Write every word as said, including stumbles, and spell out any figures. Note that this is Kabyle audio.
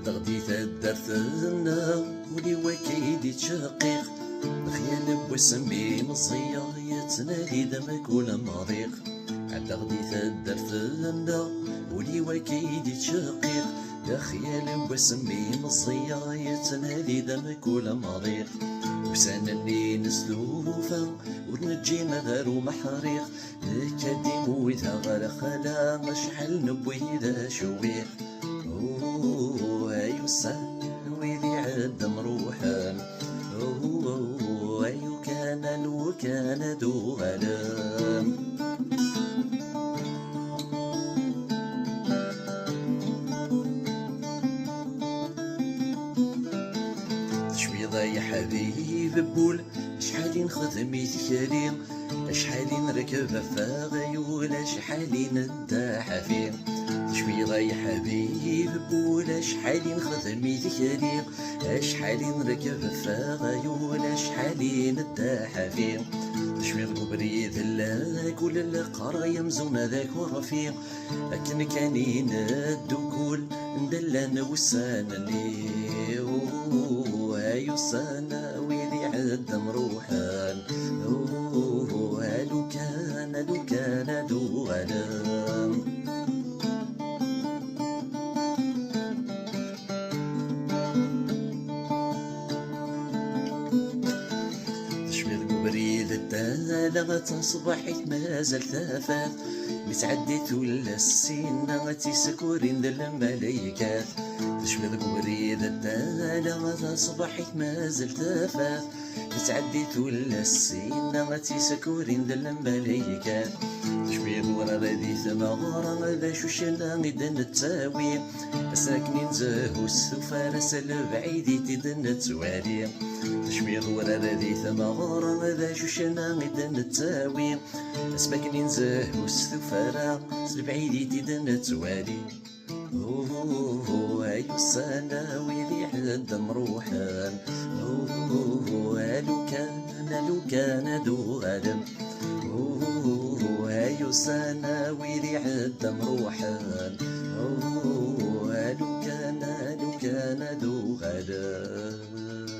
Dɣ di taddart-nneɣ, ul-iw akka i d-ittceqqiq, lexyal n wasmi meẓẓiyeɣ, yettnadi-d am kul amɣiq. Ɛeddaɣ di taddart-nneɣ, ul-iw akka i d-ittceqqiq, lexyal n wasmi meẓẓiyeɣ, yettnadi-d am kul amɣiq. Ussan-nni nestufa, ur neǧǧi ad aru meḥriq, nekka d-imuyta ɣer xala, acḥal n wid acwiq. Uhu, ay ussan wid iɛeddan ruḥen. Uhu, ay ukan, a lukan ad uɣalen. Tecwiḍ ay ḥbib n wul, acḥal i nexdem i tikli, acḥal i nrekb ɣef aɣyul, acḥal i nedda ḥafi. Tecwiḍ ay ḥbib n wul, acḥal i nexdem i tikli, acḥal i nrekb ɣef aɣyul, acḥal i nedda ḥafi. Tecwiḍ deg ubrid llan kul leqraya amzun ad akurfi, akken kan i neddukul, anda llan wussan-nni. Uhu, ay ussan wid iɛeddan ruḥen. Uhu, a lukan, a lukan ad uɣalen. Tecwiḍ deg ubrid n tala, taṣbaḥit mazal tafat, mi ttɛeddi tullas sinna, ad tt-iskurin d lmalaykat. Tecwiḍ deg ubrid n tala, taṣbaḥit mazal tafat, mi ttɛeddi tullas sinna, ad tt-iskurin d lmalaykat. Tecwiḍ ur ara di tmeɣra, d acu ccna i d-nettawi, ass akken i nzehhu s tufara, s lebɛid i t-id-nettwali. Tecwiḍ ur ara di tmeɣra, d acu ccna i d-nettawi, asmi akken i nzehhu s tufara, s lebɛid i t-id-nettwali. Uhu, ay ussan wid iɛeddan ruḥen. Uhu, a lukan, a lukan ad uɣalen. Uhu, ay ussan wid iɛeddan ruḥen. Uhu, a lukan, a lukan ad uɣalen.